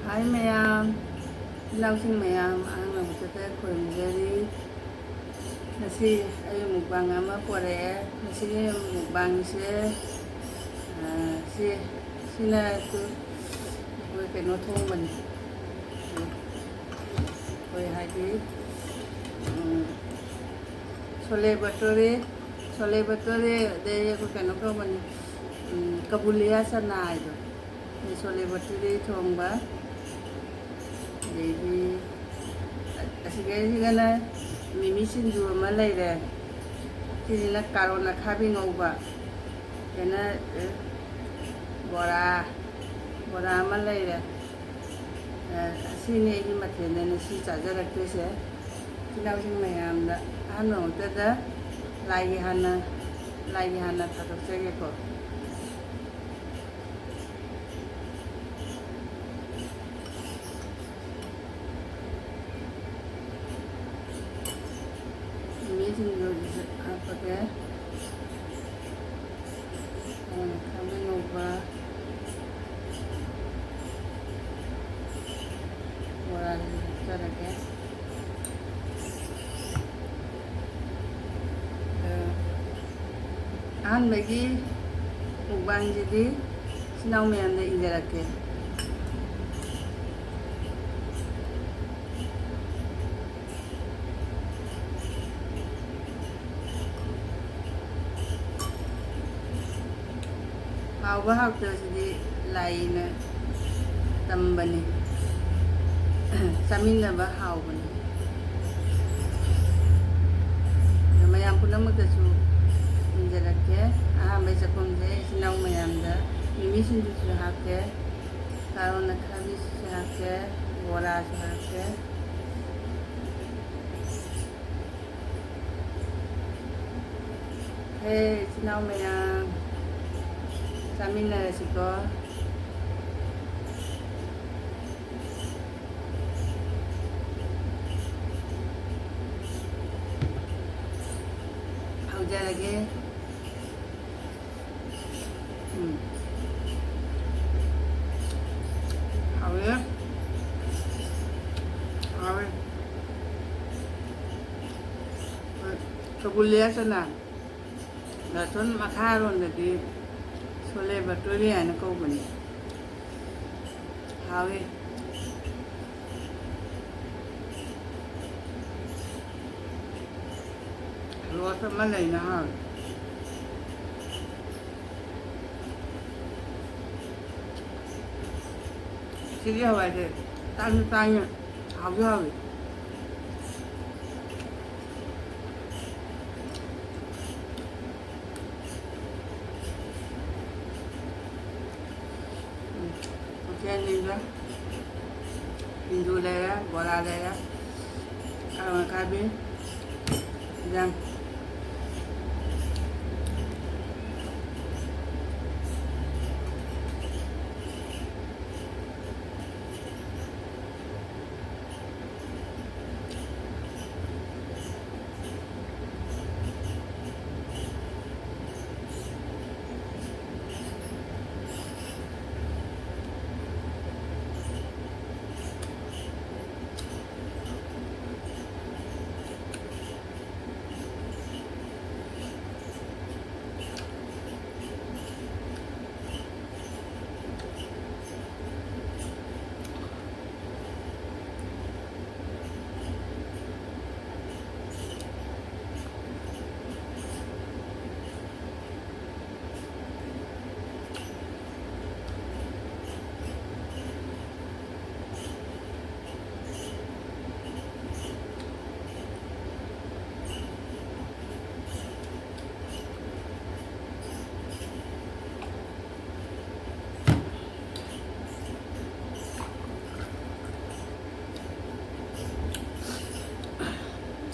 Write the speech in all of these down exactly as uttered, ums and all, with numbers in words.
ꯍꯥꯏ ꯃꯌꯥꯝ, ꯏꯅꯥꯎꯁꯤꯡ ꯃꯌꯥꯝ, ꯑꯍꯥꯟꯕ ꯃꯛꯇꯗ ꯈꯨꯔꯨꯝꯖꯔꯤ꯫ ꯉꯁꯤ ꯑꯩ ꯃꯨꯛꯕꯥꯡ ꯑꯃ ꯄꯣꯔꯛꯑꯦ꯫ ꯉꯁꯤꯒꯤ ꯃꯨꯛꯕꯥꯡꯁꯦ, ꯑ, ꯁꯤ, ꯁꯤꯅ ꯇꯨ-, ꯑꯩꯈꯣꯏ ꯀꯩꯅꯣ ꯊꯣꯡꯕꯅꯤ꯫ ꯑꯩꯈꯣꯏ ꯍꯥꯏꯗꯤ, ꯎꯝ, ꯁꯣꯂꯦ ꯕꯇꯣꯔꯦ, ꯁꯣꯂꯦ ꯕꯇꯣꯔꯦ, ꯑꯗꯩ ꯑꯩꯈꯣꯏ ꯀꯩꯅꯣ ꯇꯧꯕꯅꯤ, ꯎꯝ, ꯀꯕꯨꯂꯤꯌꯥ ꯆꯅꯥ ꯍꯥꯏꯗꯣ꯫ ꯁꯣꯂꯦ ꯕꯇꯨꯔꯦ ꯊꯣꯡꯕ, ꯑꯗꯩꯗꯤ ꯑꯁꯤꯗꯩꯁꯤꯗꯅ ꯃꯤꯃꯤ ꯁꯤꯡꯖꯨ ꯑꯃ ꯂꯩꯔꯦ꯫ ꯁꯤꯁꯤꯅ ꯀꯥꯔꯣꯟ ꯑꯈꯥꯕꯤ ꯉꯧꯕ꯫ ꯁꯤꯗꯅ, ꯑꯦ, ꯕꯣꯔꯥ, ꯕꯣꯔꯥ ꯑꯃ ꯂꯩꯔꯦ꯫ ꯑ, ꯑꯁꯤꯅꯤ ꯑꯩꯒꯤ ꯃꯊꯦꯜꯗ ꯉꯁꯤ ꯆꯥꯖꯔꯛꯇꯣꯏꯁꯦ꯫ ꯏꯆꯤꯟ ꯏꯅꯥꯎꯁꯤꯡ ꯃꯌꯥꯝꯗ ꯑꯍꯥꯟꯕ ꯃꯛꯇꯗ ꯂꯥꯏꯒꯤ ꯍꯥꯟꯅ, ꯂꯥꯏꯒꯤ ꯍꯥꯟꯅ ꯊꯥꯗꯣꯛꯆꯒꯦꯀꯣ꯫ ꯃꯤꯃꯤ ꯁꯤꯡꯖꯨꯁꯤꯁꯨ ꯍꯥꯞꯄꯒꯦ꯫ ꯎꯝ, ꯈꯥꯃꯦꯟ ꯉꯧꯕ, ꯕꯣꯔꯥꯁꯤꯁꯨ ꯍꯥꯞꯆꯔꯒꯦ꯫ ꯑ, ꯑꯍꯥꯟꯕꯒꯤ ꯃꯨꯛꯕꯥꯡꯁꯤꯗꯤ ꯏꯆꯤꯟ ꯏꯅꯥꯎ ꯃꯌꯥꯝꯗ ꯏꯟꯖꯔꯛꯀꯦ꯫ ꯍꯥꯎꯕ ꯍꯥꯎꯇꯕꯁꯤꯗꯤ ꯂꯥꯏꯅ ꯇꯝꯕꯅꯤ꯫ ꯆꯥꯃꯤꯟꯅꯕ ꯍꯥꯎꯕꯅꯤ꯫ ꯑꯗꯣ ꯃꯌꯥꯝ ꯄꯨꯝꯅꯃꯛꯇꯁꯨ ꯏꯟꯖꯔꯛꯀꯦ꯫ ꯑꯍꯥꯟꯕꯩ ꯆꯥꯛꯈꯨꯝꯁꯦ ꯏꯆꯤꯟ ꯏꯅꯥꯎ ꯃꯌꯥꯝꯗ ꯃꯤꯃꯤ ꯁꯤꯡꯖꯨꯁꯨ ꯍꯥꯞꯀꯦ, ꯀꯥꯔꯣꯟ ꯑꯈꯥꯕꯤꯁꯨ ꯍꯥꯞꯀꯦ, ꯕꯣꯔꯥꯁꯨ ꯍꯥꯞꯀꯦ꯫ ꯍꯦ, ꯏꯆꯤꯟ ꯏꯅꯥꯎ ꯃꯌꯥꯝ, ꯆꯥꯃꯤꯟꯅꯔꯁꯤꯀꯣ꯫ ꯍꯧꯖꯔꯒꯦ꯫ ꯎꯝ꯫ ꯍꯥꯎꯋꯦ꯫ ꯒꯨꯂꯤꯌꯥ ꯆꯅꯥ꯫ ꯂꯥꯇꯣꯟ ꯃꯈꯥꯔꯣꯝꯗꯗꯤ ꯁꯣꯂꯦ ꯕꯇꯨꯔꯤ ꯍꯥꯏꯅ ꯀꯧꯕꯅꯤ꯫ ꯍꯥꯎꯋꯤ꯫ ꯔꯣꯁ ꯑꯃ ꯂꯩꯅ ꯍꯥꯎꯋꯤ꯫ ꯁꯤꯒꯤ ꯍꯋꯥꯏꯁꯦ ꯇꯥꯡꯁꯨ ꯇꯥꯡꯉꯤ, ꯍꯥꯎꯁꯨ ꯍꯥꯎꯋꯤ꯫ ꯎꯝ, ꯃꯊꯦꯜꯁꯤꯡꯁꯦ ꯁꯤꯡꯖꯨ ꯂꯩꯔꯦ, ꯕꯣꯔꯥ ꯂꯩꯔꯦ, ꯀꯥꯔꯣꯠ ꯑꯈꯥꯕꯤ, ꯌꯥꯝ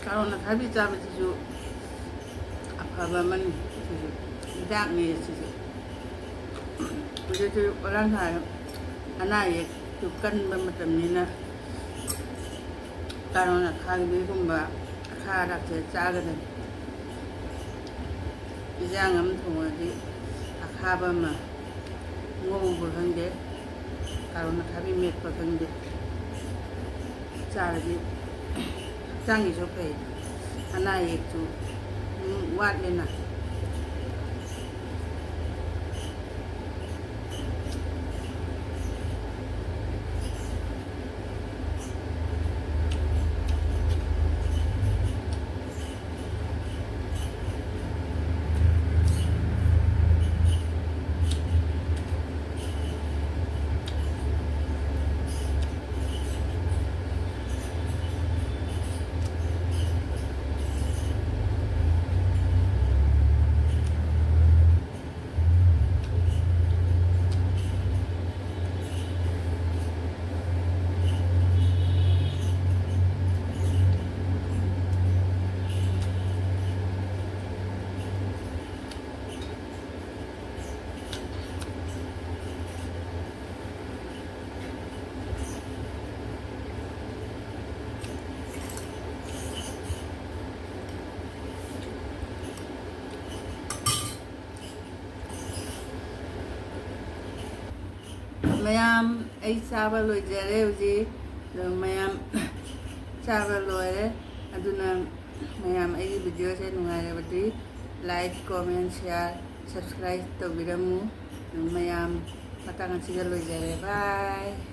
ꯀꯥꯔꯣꯠ ꯑꯈꯥꯕꯤ ꯆꯥꯕꯁꯤꯁꯨ ꯑꯐꯕ ꯑꯃꯅꯤ꯫ ꯁꯤꯁꯨ ꯍꯤꯗꯥꯛꯅꯤ꯫ ꯁꯤꯁꯨ ꯍꯧꯖꯤꯛꯇꯤ ꯄꯣꯂꯥꯡ ꯊꯥ ꯑꯅꯥ ꯑꯌꯦꯛꯁꯨ ꯀꯟꯕ ꯃꯇꯝꯅꯤꯅ ꯀꯥꯔꯣꯠ ꯑꯈꯥꯕꯤꯒꯨꯝꯕ ꯑꯈꯥ ꯑꯔꯥꯛꯁꯦ ꯆꯥꯒꯗꯕꯅꯤ꯫ ꯏꯟꯖꯥꯡ ꯑꯃ ꯊꯣꯡꯉꯗꯤ ꯑꯈꯥꯕ ꯑꯃ ꯉꯧꯕ ꯈꯪꯗꯦ, ꯀꯥꯔꯣꯠ ꯑꯈꯥꯕꯤ ꯃꯦꯠꯄ ꯈꯪꯗꯦ, ꯆꯥꯔꯗꯤ ꯍꯛꯆꯥꯡꯒꯤꯁꯨ ꯐꯩ, ꯑꯅꯥ ꯑꯌꯦꯛꯁꯨ ꯎꯝ, ꯋꯥꯠꯂꯦꯅ꯫ ꯃꯌꯥꯝ, ꯑꯩ ꯆꯥꯕ ꯂꯣꯏꯖꯔꯦ ꯍꯧꯖꯤꯛ꯫ ꯑꯗꯣ ꯃꯌꯥꯝ ꯆꯥꯕ ꯂꯣꯏꯔꯦ꯫ ꯑꯗꯨꯅ ꯃꯌꯥꯝ ꯑꯩꯒꯤ videoꯁꯦ ꯅꯨꯡꯉꯥꯏꯔꯕꯗꯤ like, comment, share, subscribe ꯇꯧꯕꯤꯔꯝꯃꯨ꯫ ꯃꯌꯥꯝ ꯃꯇꯥꯡ ꯑꯁꯤꯗ ꯂꯣꯏꯖꯔꯦ꯫ Bye꯫